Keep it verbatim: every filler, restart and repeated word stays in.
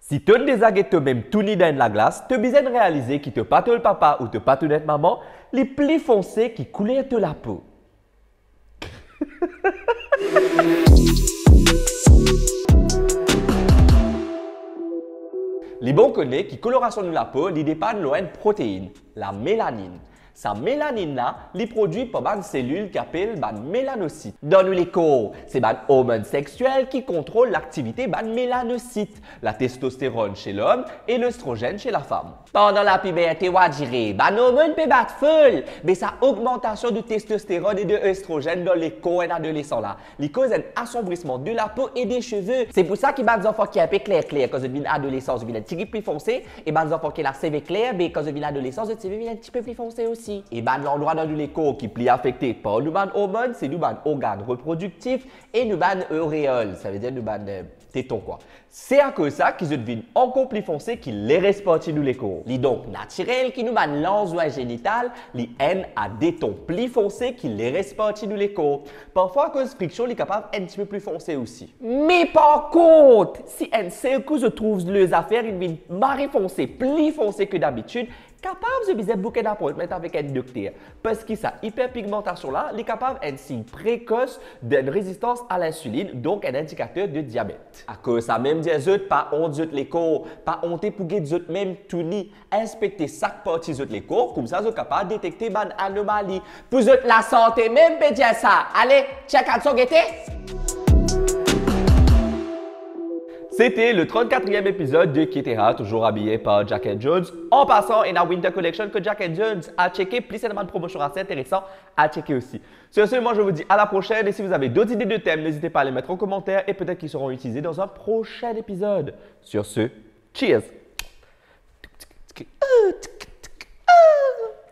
Si to'nn deza get tomem touni dan enn laglas, to bizin realize ki to pa to papa ou to pa to net mama, li pli fonse ki kouler to lapo. Li bon kone ki kolorasion nou lapo, li depann lor enn proteinn, la melaninn. Sa melaninn la, li prodwi par bann selil ki apel bann melanosit. Dan nou lekor, se bann ormonn sexiel ki kontrol laktivite bann melanosit, la testosteronn se lom e lestrozenn se lafam. Pandan lapiberte, wa dire, bann ormonn pe bat fol, me sa ogmantasion de testosteronn e de estrozenn dan lekor enn adolesan la, li koz enn asonbrisman de lapo e de seve. Se pou sa ki bann zanfan ki inpe kler kler, kan zot vinn adolesan, zot vinn enn tigit pli fonse, e bann zanfan ki ena seve kler, be kan zot vinn adolesan, zot seve vinn enn tipe pli fonse osi. E bann landrwa dan nou lekor ki pli afekte par nou bann ormonn, se nou bann organn reprodiktif e nou bann oreol, savedir nou bann, eh, teton kwa. Se akoz sa ki zot vinn ankor pli fonse ki leres parti nou lekor. Li donk natirel ki nou bann lanzwa zenital, li enn a de ton pli fonse ki leres parti nou lekor. Parfwa akoz friksion, li kapav enn tipe pli fonse osi. Me par kont, si enn sel kou zot trouv lezot zafer inn vinn mari fonse, pli fonse ki dabitid, kapav zot bizin book enn appointment avek enn dokter, parski sa iperpigmantasion la, li kapav enn sign prekos de rezistans a linsilinn, donk enn indikater de diabet. Akoz sa mem dir zot, pa ont zot lekor, pa onte pou get zotmem touni, inspekte sak parti zot lekor, koumsa zot kapav detekte bann anomali. Pou zot lasante mem, pe dir sa. Ale, tchek ankor gete. C'était le trente-quatrième épisode de Ketera, toujours habillé par Jack and Jones. En passant, ena Winter Collection kot Jack and Jones. Al tcheke, plis ena bann promosion ase interesan, al tcheke osi. Sur ce, moi je vous dis à la prochaine, et si vous avez d'autres idées de thèmes, n'hésitez pas à les mettre en commentaire et peut-être qu'ils seront utilisés dans un prochain épisode. Sur ce, cheers.